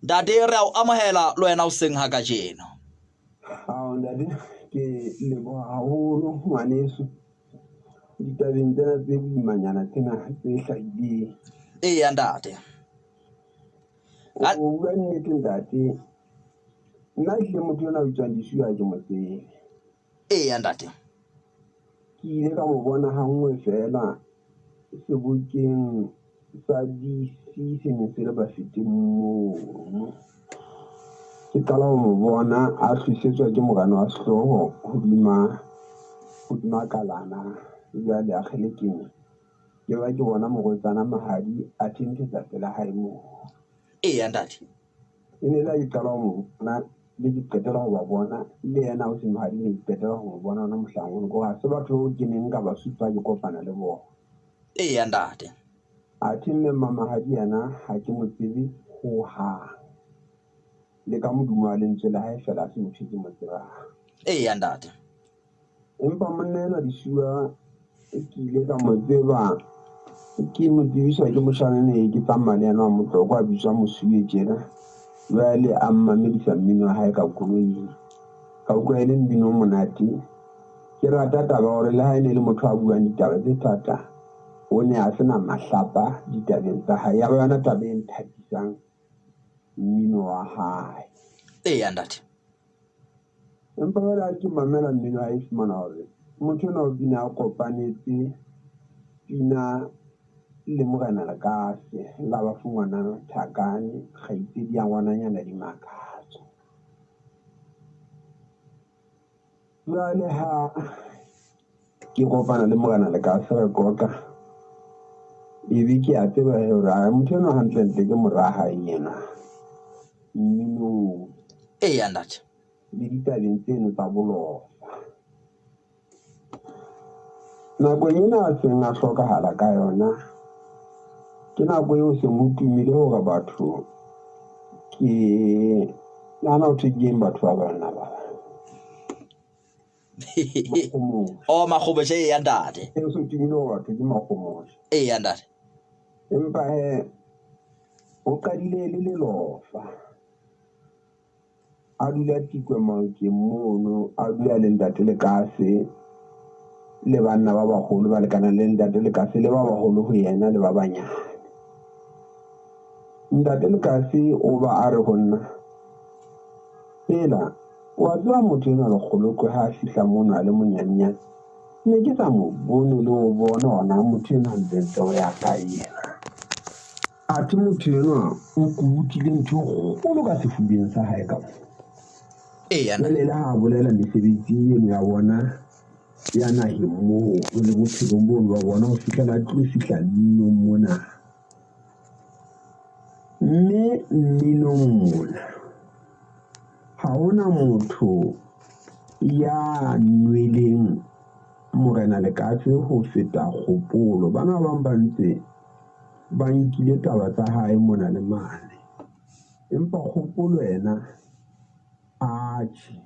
Ntate, re a o amohela le wena o seng ha kajeno. Ao ntate, ke leboha haholo ngwaneso ditabeng tsena tse boimanyana tsena tse hlahileng. Eya ntate. O bua nnete ntate, nna ehlile motho enwa a bitswang Disuwa ha ke mo tsebe. Eya ntate. Ke ile ka mo bona ha nngwe feela sebokeng sa DC se neng se le Bafeteng mono. Ke qala ho mo bona a tlisetswa ke morena wa sehlooho hodima kalana jwale a kgelekeng. Ke ba ke bona morwetsana Mahadi a thenthetsa pela hae moo. Eya ntate. E ne le ha ke qala ho mo bona le ke qetela ho ba bona le yena ausi Mahadi ne ke qetela ho mo bona hona mohlang ono. Ke hore ha se batho bao ke neng nka ba supa ke kopana le bona. Eya ntate. Athe mme Mamahadi yena ha ke mo tsebe hohang. Le ka modumo wa lentswe la hae feela ha se motho e ke mo tsebang. Eya ntate. Empa monna enwa Disuwa ke ile ka mo tseba, ke mo tsebiswa ke moshanyana e ke tsamaya le yena wa Motlokwa a bitswa Mosuwe tjena. Jwale a mmamedisa mmino wa hae ka koloing. Ka utlwa e le mmino o monate. Ke rata taba ya hore le ha e ne le motho a buang ditaba tse thata, o ne a sena mahlapa ditabeng tsa hae. Ya ba yona taba e nthabisang mmino wa hae. Eya ntate. Empa jwale ha ke mamela mmino wa hae, fumana hore motho enwa o bina a kopanetse pina le Morena Lekase la bafu ngwana Thakane, kgaitsedi ya ngwananyana Dimakatso. Jwale ha ke kopana le Morena Lekase re qoqa, ebe ke a tseba hore a motho enwa hantlentle ke mora hae enwa mminong. Eya ntate. Le ditabeng tseno tsa bolofa. Nakong ena a seng a hlokahala ka yona, ke nako eo seng ho tumile hore batho ke nahana ho thwe ke eng batho ba banna ba. Makgomosha. Oh, Makgomosha, eya ntate. E so tumile hore batho ke Makgomosha. Eya ntate. Empa he o qadile le lelofa. A dula Tikwe Maokeng mono, a dula le ntate Lekase le banna ba baholo ba lekanang le ntate Lekase le ba baholo ho yena le ba banyane. Ntate Lekase o ba a re ho nna, "Hela, wa tseba motho enwa Lekgolokwe ha a fihla mono a le monyenyane, ne ke sa mo bone le ho bona hona motho enwa ntlentle o ya kae yena." Athe motho enwa o kubutile ntho e kgolo ka sefubeng sa hae ka moo. Eya. Jwale le ha a bolela mesebetsi eno ya bona ya naheng moo le bophelong bono ba bona ho fihlela a tlo fihla mminong mona. Mme mminong mona ha hona motho ya nweleng Morena Lekase ho feta kgopolo. Bana ba bang ba ntse ba nkile taba tsa hae mona le mane. Empa kgopolo yena atjhe,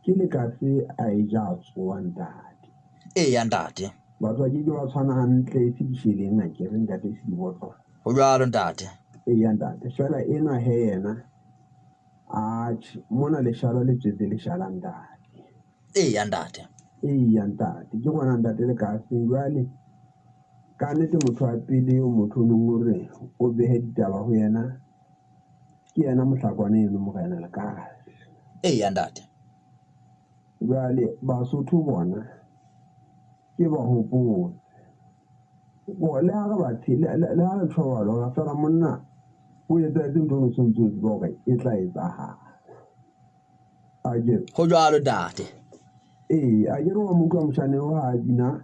ke Lekase a e ja tsoha ntate. Eya ntate. Batho ba ke ke ba tshwana hantle e se disheleng akere ntate e se dibotlolo. Ho jwalo ntate. Eya ntate, feela enwa he yena atjhe, mona leshala le tswetse leshala ntate. Eya ntate. Eya ntate, ke ngwana ntate Lekase. Jwale ka nnete motho wa pele o motho o neng o re o behe ditaba ho yena ke yena Mohlakwana eno Morena Lekase. Eya ntate. Jwale Basotho bona ke ba hopotse. Le ha re ba le ha re tjho jwalo feela monna o etsahetse ntho eno o sontso o tseba hore e tla etsahala. Akere? Ho jwalo ntate. Ee, akere wa mo utlwa motjhane eo ha a bina,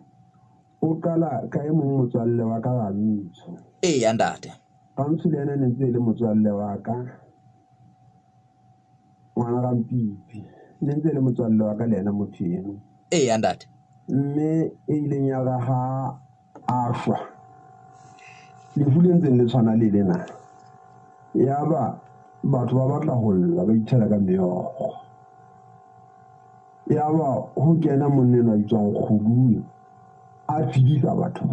o qala ka e mong motswalle wa ka Rantsho. Eya ntate. Rantsho le yena ne ntse e le motswalle wa ka. Ngwana Rampipi. Ne ntse e le motswalle wa ka le yena motho eno. Eya ntate. Mme e ileng ya re ha a shwa, lefu le ntseng le tshwana le lena, yaba batho ba batla ho lla ba ithela ka meokgo. Yaba ho kena monna enwa a bitswang Kgoduwe, a tshedisa batho.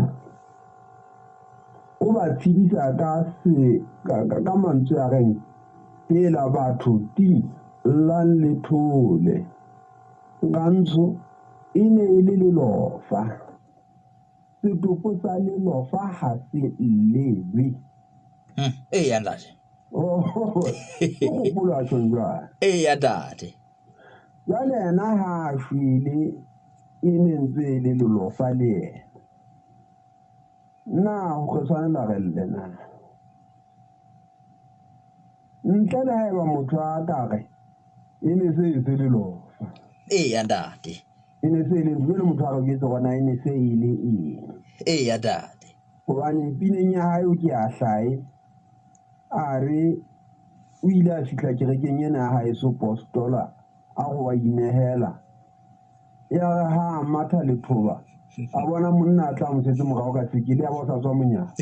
O ba tshedisa ka se ka mantswe a reng hela batho ti llang le thole. Rantsho e ne e le lelofa. Setopo sa lelofa ha se llewe. Eya ntate. Oh, ke kgopolo a tjhong jwale. Eya ntate. Jwale yena ha a shwele e ne ntse e le lelofa le yena. Na ho re tshwanela re lle na? Ntle le haeba motho a ka re e ne se e se lelofa. Eya ntate. E ne se e le jwale motho a re jwetse hore na e ne se e le eng. Eya ntate. Hobane pineng ya hae o ke a hlahe a re o ile a fihla kerekeng ena ya hae so postola a re wa inehela. Ya re ha a matha lethoba a bona monna a tla mo setse morao ka sekele ya ba o sa tswa monyaka.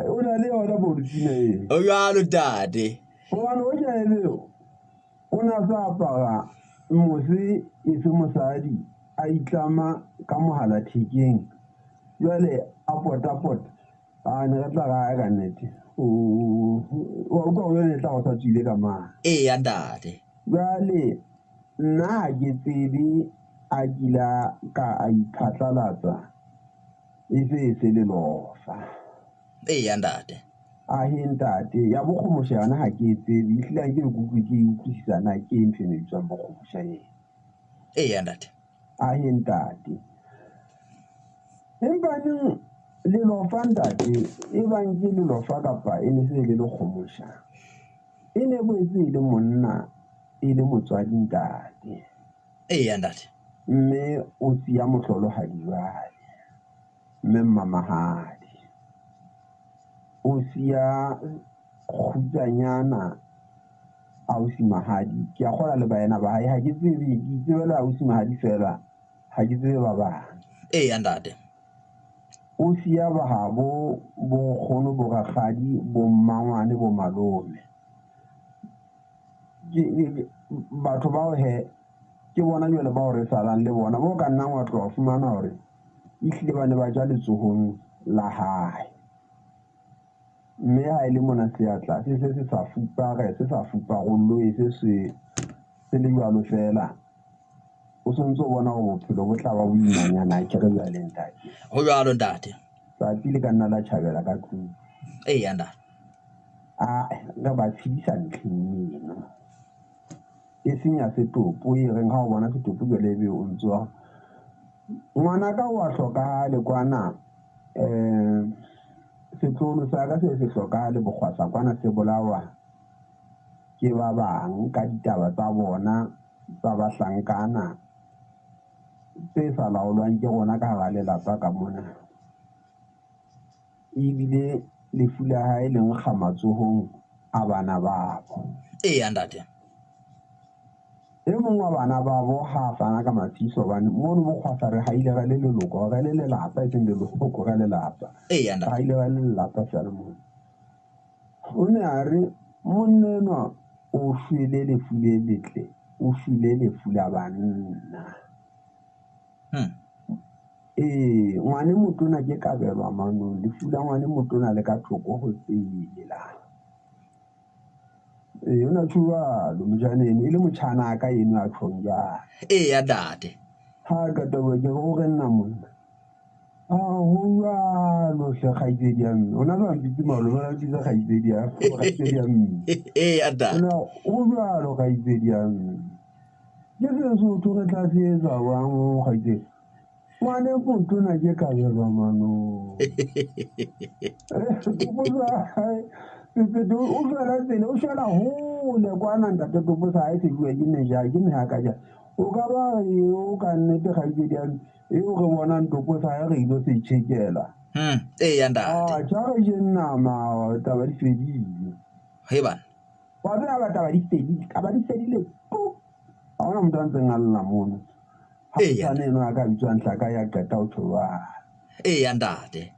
O na le yona pina eo. O jwalo ntate. Hobane o ja ele o na sa apara mose e se mosadi a itlama ka mohala thekeng. Jwale a pota-pota. A ne re tla ra ka nnete. O wa utlwa hore ne tla o sa tswile ka mane. Eya ntate. Jwale nna ha ke tsebe a kila ka a iphatlalatsa e se e se lelofa. Eya ntate. Ahe ntate, ya bokgomosha yona ha ke e tsebe, ehlile ha ke ke utlwe ke e utlwisisa na ke eng ntho eno e bitswang bokgomosha ena. Eya ntate. Ahe ntate. Empa neng lelofa ntate, e bang ke lelofa kapa e ne se e le lekgomosha, e ne boetse e le monna, e le motswadi ntate. Eya ntate. Mme o siya mohlolohadi jwale, mme mmamahadi. O siya kgutsanyana ausi mahadi. Ke a kgolwa le baena ba hae, ha ke tsebe, ke itsebela ausi mahadi fela, ha ke tsebe ba bang. Eya ntate. O siya bahabo, bo nkgono, bo rakgadi, bo mmangwane, bo malome. Batho bao he ke bona jwale bao re salang le bona, bo ka nnang wa tloha fumana hore ehlile ba ne ba ja letsohong la hae. Mme ha e le mona seatla se se se sa fupare, se sa fuparollohe, se se se le jwalo fela. O sontso o bona hore bophelo bo tla ba boimanyana akere jwale ntate. Ho jwalo ntate. Tsatsi le ka nna la tjhabela ka tlung. Eya ntate. A re ba tshedisa ntlheng eno. E seng ya setopo e reng ha o bona setopo jwale ebe o ntso ngwanaka wa hlokahale kwana, setloholo sa ka se se hlokahale bokgwasa kwana se bolawa ke ba bang ka ditaba tsa bona tsa bahlankana tse sa laolwang ke rona ka hara lelapa ka mona. Ebile lefu la hae le nkga matsohong a bana babo. Eya ntate. E mong wa bana babo ha a fana ka matshediso hobane mono bokgwasa re haile re le leloko, re le lelapa, e seng leloko, re lelapa. Eya ntate. Re haile re le lelapa feela mono. O ne a re monna enwa o shwele lefu le letle, o shwele lefu la banna. Ee, ngwane motona ke kabelwa manong, lefu la ngwane motona le ka thoko ho tsela. Ee, o na tjho jwalo motjhaneng, e le motjhana ka eno a tjhong jwalo. Eya ntate. Ha qeta ho ke re nna monna. A ho jwalo hle kgaitsedi ya mme. O na sa mpitse malome, o na mpitsa kgaitsedi ya, kgaitsedi ya mme. Eya ntate. O jwalo kgaitsedi ya mme. Ke Sesotho re tla se etsa jwang ho kgaitsedi? Ngwane motona ke kabelwa manong. Topo sa hae, o shwela tsela, o shwela hole kwana ntate topo sa hae se bua ke meja, ke mehaka ja. O ka ba re o ka nnete kgaitsedi ya mme, eo re bonang topo sa hae re ilo se itjhekela. Eya ntate. A tjha re je nama, taba di fedile. He bana. Wa tseba taba di fedile, taba di fedile tu. Ha hona motho a ntseng a lla mono. Ha Eya. motho eno a ka bitswang hlaka ya qeta ho tjho jwalo. Eya ntate.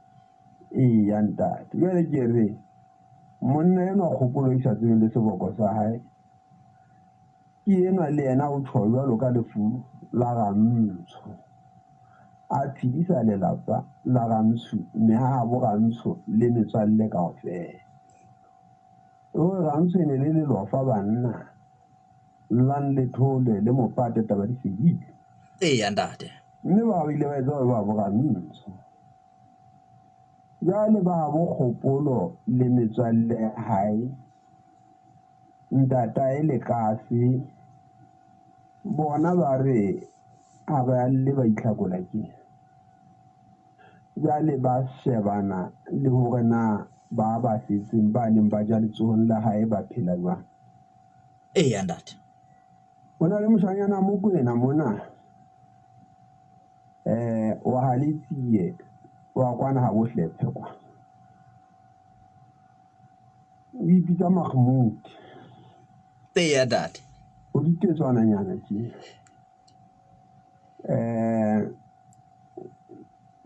Eya ntate. Jwale ke re monna enwa kgopolo e sa tsebeng le seboko sa hae, ke enwa le yena o tjho jwalo ka lefu la Rantsho. A phedisa lelapa la Rantsho, mehahabo Rantsho le metswalle kaofela. O re Rantsho e ne le lelofa banna, llang le thole le mopate taba di fedile. Eya ntate. Mme ba ile ba etsa hore ba bo Rantsho. Jwale ba bo Kgopolo le metswalle ya hae, ntatae le Kase, bona ba re ha ba lle ba itlhakola ke. Jwale ba shebana le hore na ba ba setseng ba neng ba ja letsohong la hae ba phela jwang. Eya ntate. Ho na le moshanyana Mokoena mona. Wa ha Letsie wa kwana ha bohlephe kwa. O ipitsa Mahmoud. Eya ntate. O ditetswananyana tje.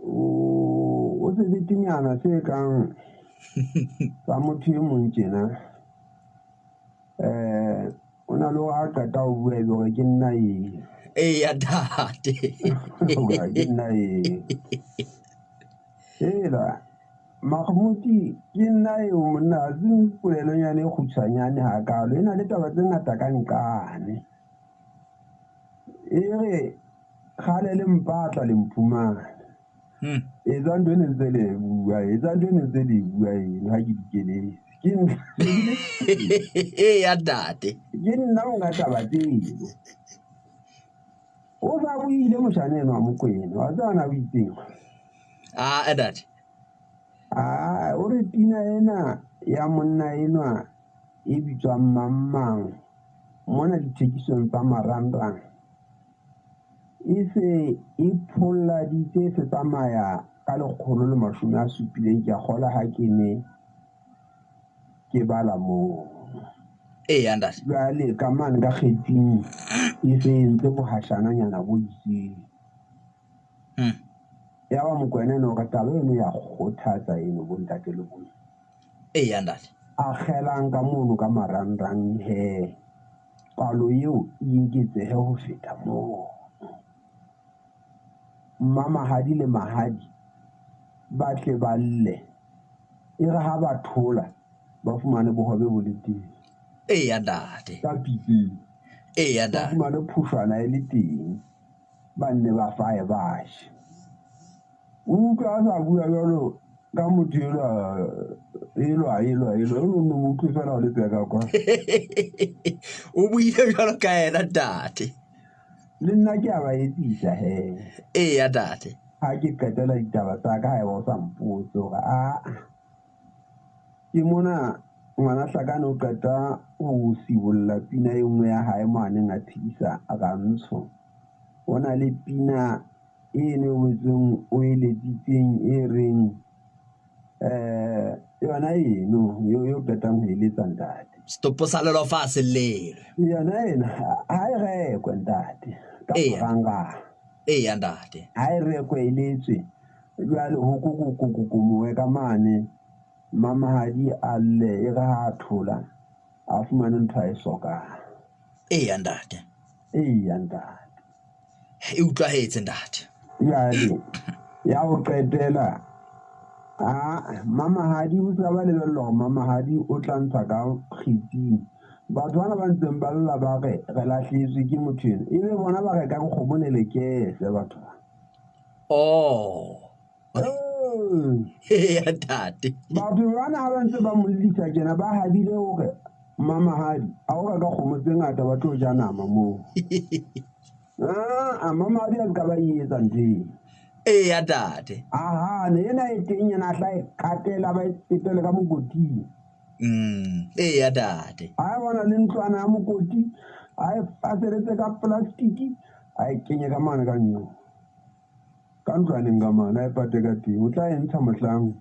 O sebetenyana se kang sa motho e mong tjena. O na le hore ha qeta ho bua ebe hore ke nna eng. Eya ntate. Ke nna eng. Hela Mahmoud ke nna eo monna, ha se polelonyana e kgutshwanyane hakalo. E na le taba tse ngata ka nqane. E re kgale le mpatla le mphumana. Etsa ntho e ne ntse le bua, etsa ntho e ne ntse le bua eno ha ke dikeletse. Ke nna. Eya ntate. Ke nna o nka taba tseo. O sa buile moshana enwa Mokoena, wa tseba na o itseng? Ah, ntate. Ah, o re pina ena ya monna enwa e bitswang mang mang mona dithekisong tsa marangrang e se e pholladitse se tsamaya ka 170, ke a kgola ha ke ne ke bala moo. Eya ntate. Jwale ka mane ka kgetsing e se entse bohashananyana bo itseng. Ya ba Mokoena eno hore taba eno ya kgothatsa eno bo ntate le bo. Eya ntate. Akgelang ka mono ka marangrang he. Palo eo e eketsehe ho feta moo. Mmamahadi le mahadi ba tle ba lle. E re ha ba thola ba fumane bohobe bo le teng. Eya ntate. Ka pitseng. Eya Ba ntate. fumane phushwana e le teng. Ba nne ba fae ba je. O utlwa a sa bua jwalo ka motho elwa elwa elwa elwa o no mo utlwe fela o le peka kwa. O buile jwalo ka yena ntate. Le nna ke a ba etsisa he. Eya ntate. Ha ke qetela ditaba tsa ka haeba o sa mpotse hore a ke mona ngwana Hlakane o qeta ho sibolla pina e nngwe ya hae mo a neng a phedisa Rantsho. Ho na le pina e ne wetseng o e letsitseng e reng yona eno yo qetang ho e letsa ntate. Setopo sa lelofa se llelwe. Yona ena ha e rekwe ntate ka marangrang. Eya ntate. Ha e rekwe e letswe jwale ho kokokokomowe ka mane mamahadi a lle e re ha a thola a fumane ntho a e hlokang. Eya ntate. Eya ntate. E utlwahetse ntate. Jwale ya ho qetela a mamahadi o sa ba lebella hore mamahadi o tla ntsha ka kgitsing. Batho bana ba ntseng ba lla ba re re lahlehetswe ke motho eno, ebe bona ba reka kgomo le lekese batho ba. Oh. Eya ntate. Batho bana ha ba ntse ba mo llisa tjena ba habile hore mamahadi a o reka kgomo tse ngata ba tlo ja nama moo. Ah, mamahadi a ka ba e etsa ntho eno. Eya ntate. Aha, ne ena e teng yena a tla e katela ba e tsetele ka mokoting. Eya ntate. Ha e bona le ntlwana ya mokoti, a e faseletse ka plastic, a e kenye ka mane ka nyo. Ka ntlwaneng ka mane, a e pate ka teng. O tla e ntsha mohlang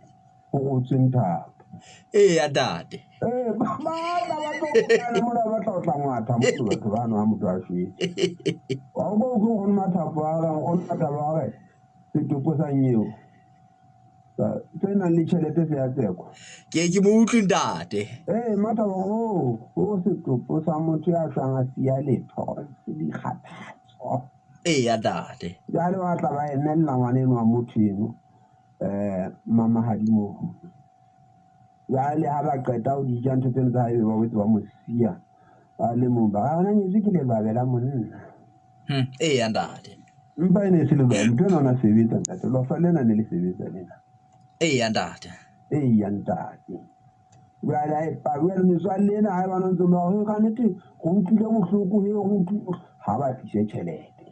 ho rotsweng thapo. Eya ntate. Ba tla ba tlo kgokana mona, ba tla o tla ngwatha motho, batho bano ha motho a shwele. Wa utlwa o tlo nkgono Mathabo a re, nkgono Mathabo a re, setopo sa nyeo. Se nang le tjhelete se a tsekwa. Ke mo utlwe ntate. Mathabo, o setopo sa motho ya shwang a siya letho, se dikgathatso. Eya ntate. Jwale ba tla ba emella ngwana eno wa motho eno um mamahadi moo. Jwale ha ba qeta ho di ja ntho tseno tsa hae, ba boetse ba mo siya a le mong. Ba re, "Ha nyetswe ke lebabe la monna." Eya ntate. Empa e ne e se lebabe, motho enwa o na sebetsa ntate. Lofa lena ne le sebetsa lena. Eya ntate. Eya ntate. Jwale ha e jwale metswalle ena ha e bana ntse ba re ka nnete re utlwile bohloko he re utlwile ha ba tlise tjhelete.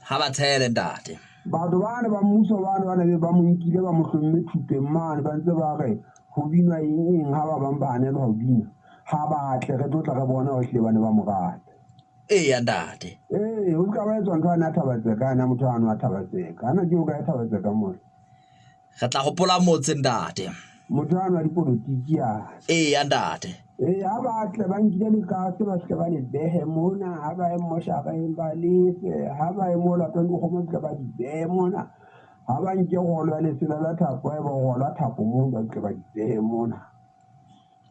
Ha ba tshele ntate. Batho bane ba mmuso bane ba ne ba mo nkile ba mo hlomme thupeng mane ba ntse ba re ho binwa eng eng ha ba bang ba hanelwa ho bina. Ha ba tle re tlo tla re bona hore ehlile ba ne ba mo rata. Eya ntate. Ee, ho ska ba etswa ntho ane a Thaba-Tseka ane motho ano a Thaba-Tseka. Ana ke o kae Thaba-Tseka mona? Re tla hopola motse ntate. Motho ano a dipolotiki a. Eya ntate. Ee, ha ba tle ba nkile lekase ba hle ba le behe mona, ha ba ye moshareng ba lefe, ha ba ye mo latwang dikgomo tle ba di behe mona. Ha ba nke rolo ya lesela la thapo, ha eba rolwa thapo moo ba tle ba di behe mona.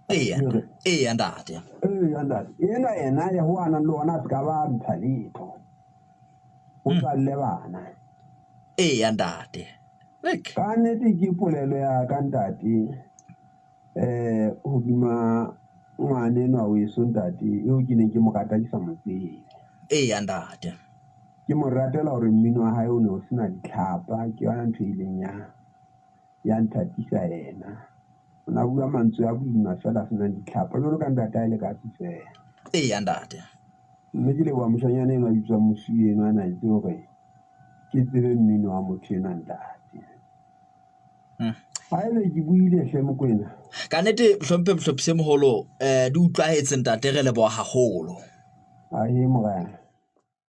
Eya, eya ntate. Eya ntate. Ena yena ya ho ana le ona a se ka ba ntsha letho. O tsalle bana. Eya ntate. Ka nnete ke polelo ya ka ntate. Hodima ngwana enwa weso ntate eo ke neng ke mo rata ke sa mo tsebe. Eya ntate. Ke mo ratela hore mmino wa hae o ne o sena ditlhapa, ke yona ntho e ileng ya ya nthatisa yena. O na bua mantswe a boima fela a senang ditlhapa jwalo ka ntate a le ka fela. Eya ntate. Mme ke leboha moshanyana enwa a bitswang Mosuwe enwa a na etse hore ke tsebe mmino wa motho enwa ntate. Haebe ke buile hle Mokwena. Ka nnete hlomphe mohlophise moholo di utlwahetse ntate re leboha haholo. Ahe morena.